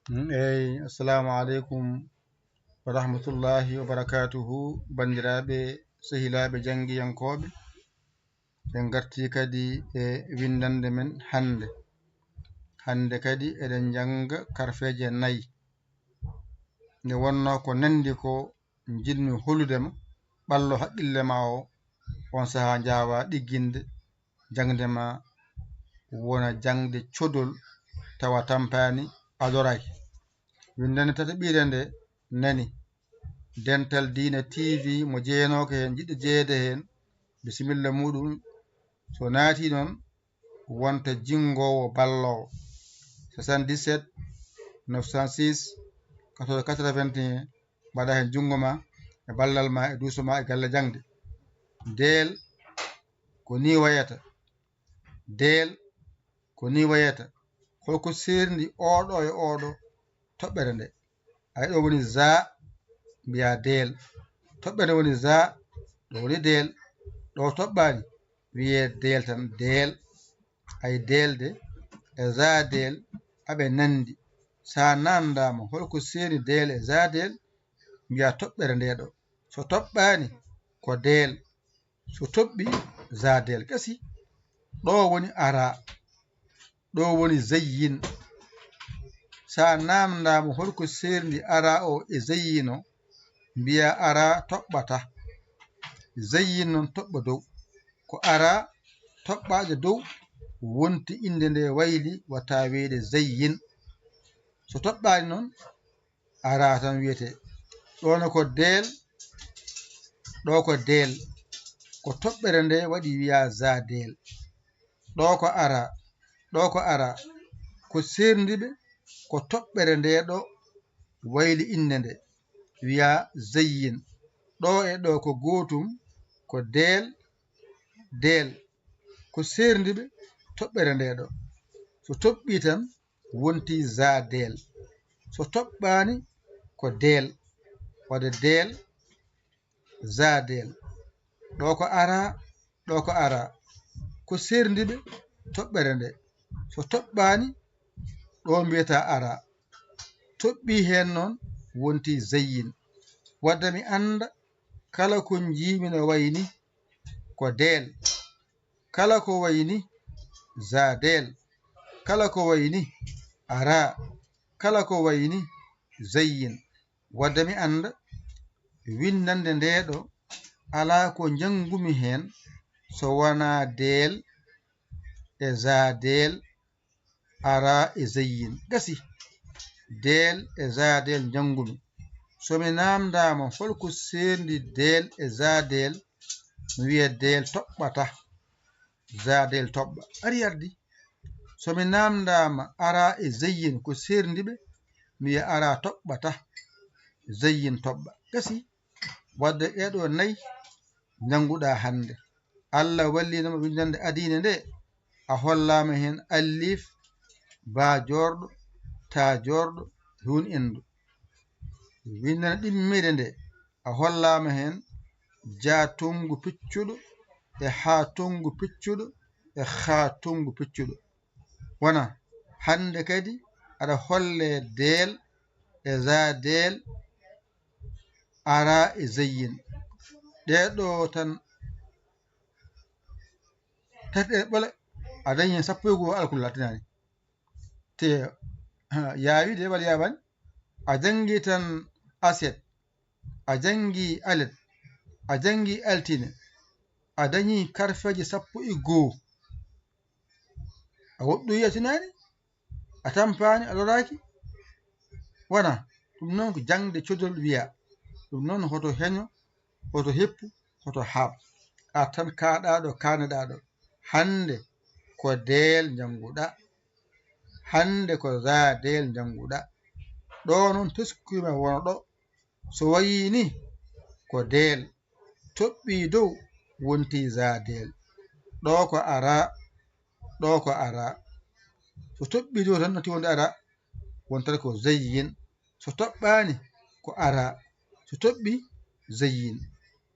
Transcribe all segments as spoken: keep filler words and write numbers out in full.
Mm, eey, assalamu aleykum wa rahmatullahi wa barakatuhu, banndiraaɓe, sehilaaɓe janngiyankooɓe. En ngartii kadi e winndannde men hannde. Hannde kadi eɗen njannga karfeeje nayi. Nde wonnoo ko nanndi ko njiɗmi holude ma, ɓallo haqqille ma o, on sahaa njaawaa ɗigginde, jaŋde ma wona jaŋde codol tawa tampaani, a loraaki. Winndannde tataɓire nde nani, Dental Diine T V mo jeyanooka heen, jiɗɗo jeyeede heen, bisimilla muuɗum. So naatii noon, wonta jinngoowo balloowo. Soixante-dix-sept neuf cent six quatorze quatre-vingt-un, mbaɗa heen junngo ma e ballal ma e duuso ma e galle jaŋde. Deel ko nii wayata. Deel ko nii wayata. Holko seerndi ooɗo e ooɗo toɓɓere nde? Ay, ɗo woni za, mbiyaa deel. Toɓɓere woni za, ɗo woni deel. Ɗo toɓɓaani, wiyee deel tan, deel. Ay, deelde e za deel aɓe nanndi. So a naamndaama holko seerndi deel e za deel, mbiyaa toɓɓere nde ɗo. So toɓɓaani, ko deel. So toɓɓi, za deel gasi. Ɗo woni ara. Ɗo woni zayyin. So a naamndaama holko seerndi ara o e zayyin o, mbiyaa ara toɓɓata. Zayyin noon toɓɓa dow. Ko ara toɓɓaaɗo dow wonti innde nde wayli, wata wiyeede zayyin. So toɓɓaani noon, ara tan wiyetee. Ɗo no ko deel, ɗo ko deel. Ko toɓɓere nde waɗi wiyaa za deel. Ɗo ko ara, ɗo ko ara. Ko seerndiɓe, ko toɓɓere nde ɗo wayli innde nde, wiyaa zayyin. Ɗo e ɗo ko gootum, ko deel, deel. Ko seerndiɓe, toɓɓere nde ɗo. So toɓɓii tan, wonti za deel. So toɓɓaani, ko deel. Waɗa deel, za deel. Ɗo ko ara, ɗo ko ara. Ko seerndiɓe, toɓɓere nde. So toɓɓaani, ɗo mbiyataa ara. Toɓɓii heen noon, wonti zayyin. Wadda mi annda, kala ko njiimi no wayi ni, ko deel. Kala ko wayi ni, za deel. Kala ko wayi ni, ara. Kala ko wayi ni, zayyin. Wadda mi annda, winndannde nde ɗo, alaa ko njanngumi heen so wonaa deel e za deel, ara e zayyin. Gasi. Deel e za deel njanngumi. So mi naamndaama holko seerndi deel e za deel, mi wiya deel toɓɓata. Za deel toɓɓa. Ari ardi. So mi naamndaama ara e zayyin ko seerndiɓe, mi wiya ara toɓɓata. Zayyin toɓɓa. Gasi. Wadde ɗee ɗo nayi njannguɗaa hannde. Allah wallinoma winndannde adiine nde, a hollaama heen alif, baa joorɗo, taa joorɗo, huun endu. Winndannde ɗimmere nde, a hollaama heen jaa tonngu piccuɗo e haa tonngu piccuɗo e haa tonngu piccuɗo. Wona hannde kadi aɗa hollee deel e za deel, ara e zayyin. Ɗee ɗo tan tati ɗe ɓole, a dañi heen sappo e goo alkul latinaani. Te, ha, yaawi de, waɗi yaawaani. A janngi tan aset, a janngi alet, a janngi altine, a dañi karfeeje sappo e goo. A woɗɗoyi a tinaani, a tampaani, a loraaki. Wona, ɗum noon ko jaŋde codol wiya. Ɗum noon hoto heño, hoto heppu, hoto haaɓ. A tan kaaɗaaɗo, kaanedaaɗo. Hannde ko deel njannguɗaa. Hannde ko za deel njannguɗaa. Ɗo noon teskuyma wona ɗo. So wayii ni ko deel. Toɓɓii dow wonti za deel. Ɗo ko ara, ɗo ko ara. So toɓɓii dow tan natti wonde ara, wontat ko zayyin. So toɓɓaani ko ara. So toɓɓii zayyin.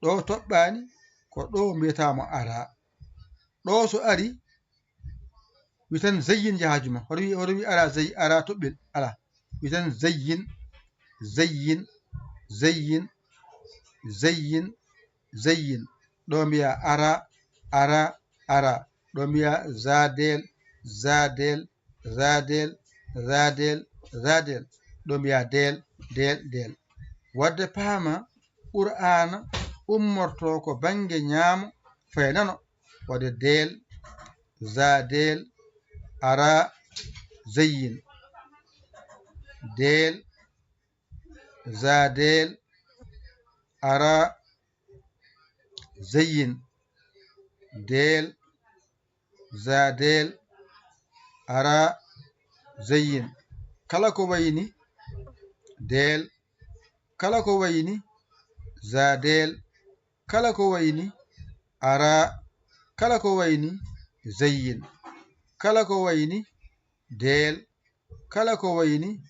Ɗo toɓɓaani ko ɗo mbiyataamo ara. Ɗo so ari, wi tan zayyin jahaaju ma. Hoto wi, hoto wi ara zay-, ara toɓɓel. Alaa. Witen zayyin, zayyin, zayyin, zayyin, zayyin. Ɗo mbiya ara, ara, ara. Ɗo mbiya zadel, zadel, zadel, zadel, zadel. Ɗo mbiya del, del, del. Wadde paama Qur'aana ummorto ko bannge ñaamo fayi nano. Wadde del, zadel, ara, zayyin. Del, zadel, ara, zayyin. Del, zadel, ara, zayyin. Kala ko wayni del, kala ko wayni zadel, kala ko wayni ara, kala ko wayni zayyin, kala ko wayni del, kala ko wayni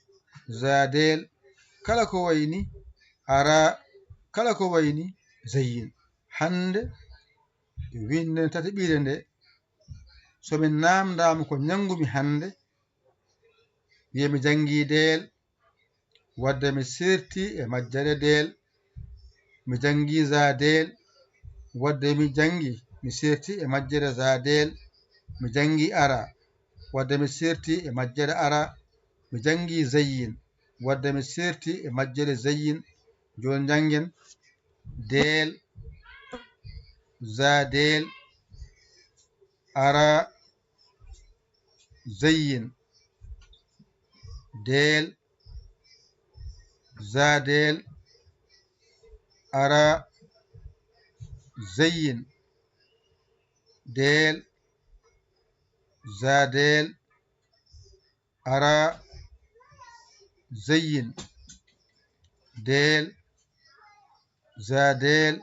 zadel, kala ko wayni ara, kala ko wayni zayyin. Hannde winden tataɓire nde, so min naamndaama ko ñanngumi hannde, wiye mi janngi del, wadde mi sirti e majjere del. Mi janngi zadel, wadde mi janngi, mi sirti e majjere zadel. Mi janngi ara, wadde mi sirti e majjere ara. Mi janngi zayyin, wadde mi sirti e majjere zayyin. Jooni njanngen del, zadel, ara, zayyin. Del, zadel, ara, zayyin. Del, zadel, ara, zayyin. Del, zadel,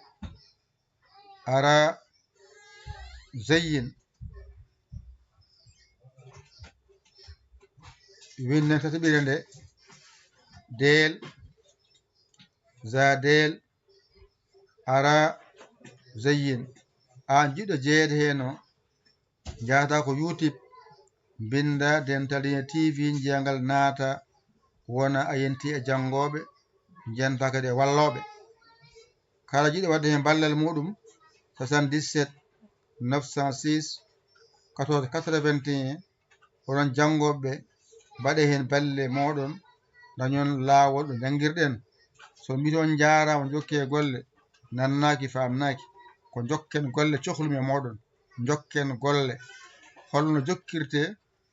ara, zayyin. Winnen tataɓire nde, del, zadel, ara, zayyin. Aan jiɗɗo jeyeede heen o, njahata ko YouTube, mbinnda Dental Diine T V, njiyangal, naata, wona a yentii e janngooɓe, njenta kadi e wallooɓe. Kala jiɗɗo waɗde heen ballal muuɗum, soixante-dix-sept neuf cent six quatorze quatre-vingt-un. Onon janngooɓe, mbaɗee heen balle mooɗon, dañon laawol ɗo njanngirɗen. So mbiɗon njaaraama, njokkee golle, nannaaki, faamnaaki. Ko njokken golle cohlumi e mooɗon. Njokken golle. Holno jokkirtee?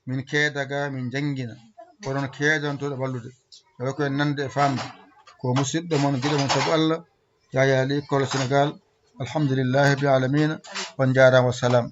Min keeda ga, min njanngina. Onon keedantooɗo wallude. Tawa ko en nande e faamde. Ko musidɗo mon, giɗo mon sabu Allah, Yaya Ly, Kolo Senegal. Alhamdulillahi rabbil alamina. On njaaraama, wassalam.